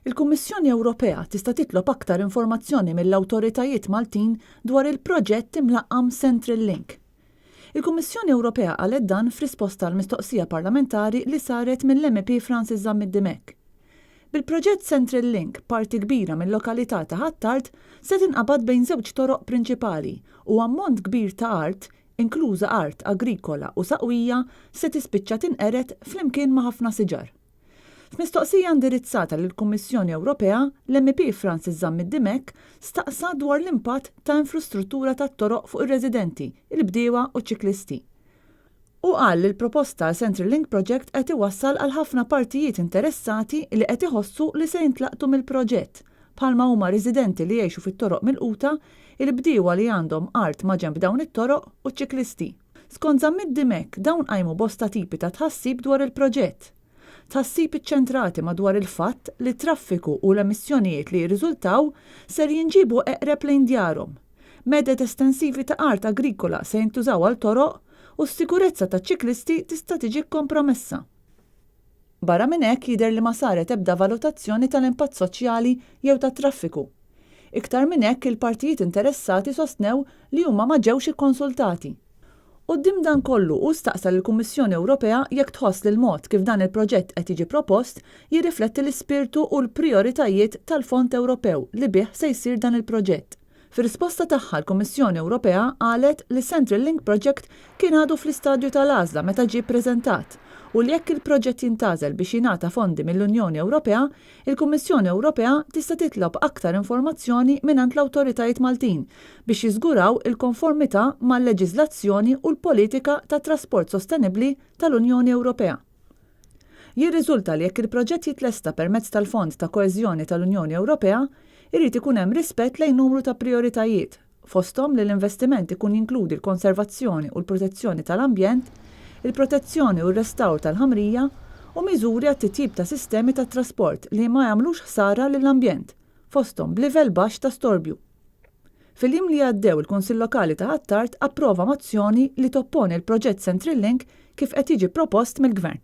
Il-Kummissjoni Ewropea tista' titlob aktar informazzjoni mill-awtoritajiet Maltin dwar il-proġett imlaqqam Central Link. Il-Kummissjoni Ewropea qalet dan f'risposta għal mistoqsija parlamentari li saret mill-MEP Francis Zammit Dimech. Bil-proġett Central Link, parti kbira mil-lokalità ta' Ħ'Attard se tinqabad bejn żewġ toroq prinċipali u ammont kbir ta' art, inkluża art agrikola u saqwija, se tispiċċa tinqered flimkien ma' ħafna siġar. F'mistoqsija indirizzata lill-Kummissjoni Ewropea, l-MEP Francis Zammit Dimech staqsa dwar l-impatt ta' infrustruttura tat-toroq fuq ir-residenti, il-bdiewa u ċ-ċiklisti. Hu qal li l-proposta għal Central Link Project qed iwassal għal ħafna partijiet interessati li qed iħossu li se jintlaqtu mill-proġett, bħalma huma residenti li jgħixu fit-toroq milquta, il-bdiewa li għandhom art maġenb dawn it-toroq u ċ-ċiklisti. Skont Zammit Dimech, dawn qajmu bosta tipi ta' tħassib dwar il-proġett. Tħassib iċċentrati madwar il-fatt li t-traffiku u l-emissjonijiet li jirriżultaw ser jinġiebu eqreb lejn djarhom. Meded estensivi ta' art agrikola se jintużaw għal toroq u s-sikurezza taċ-ċiklisti tista' tiġi kkompromessa. Barra minn hekk jidher li ma saret ebda valutazzjoni tal-impatt soċjali jew tat-traffiku. Iktar minn hekk il-partijiet interessati sostnew li huma ma ġewx ikkonsultati. Quddiem dan kollu hu staqsa lill-Kummissjoni Ewropea jekk tħoss li l-mod kif dan il-proġett qed jiġi propost jirrifletti l-ispirtu u l-prijoritajiet tal-Fond Ewropew li bih se jsir dan il-proġett. Fir-risposta tagħha l-Kummissjoni Ewropea qalet li s-Central Link Project kien għadu fl-istadju tal-għażla meta ġie ppreżentat u li jekk il-proġett jintgħażel biex jingħata fondi mill-Unjoni Ewropea, il-Kummissjoni Ewropea tista' titlob aktar informazzjoni mingħand l-awtoritajiet Maltin biex jiżguraw il-konformità mal-leġiżlazzjoni u l-politika tat-trasport sostenibbli tal-Unjoni Ewropea. Jirriżulta li jekk il-proġett jitlesta permezz tal-Fond ta' Koeżjoni tal-Unjoni Ewropea, irid ikun hemm rispett lejn numru ta' prijoritajiet, fosthom li l-investiment ikun jinkludi l-konservazzjoni u l-protezzjoni tal-ambjent, il-protezzjoni u r-restawr tal-ħamrija, u miżuri għat-titjib ta' sistemi tat-trasport li ma jagħmlux ħsara lill-ambjent, fosthom b'livell baxx ta' storbju. Fil-jiem li għaddew il-Kunsill Lokali ta' Ħ'Attard approva mozzjoni li topponi l-proġett Central Link kif qed jiġi propost mill-Gvern.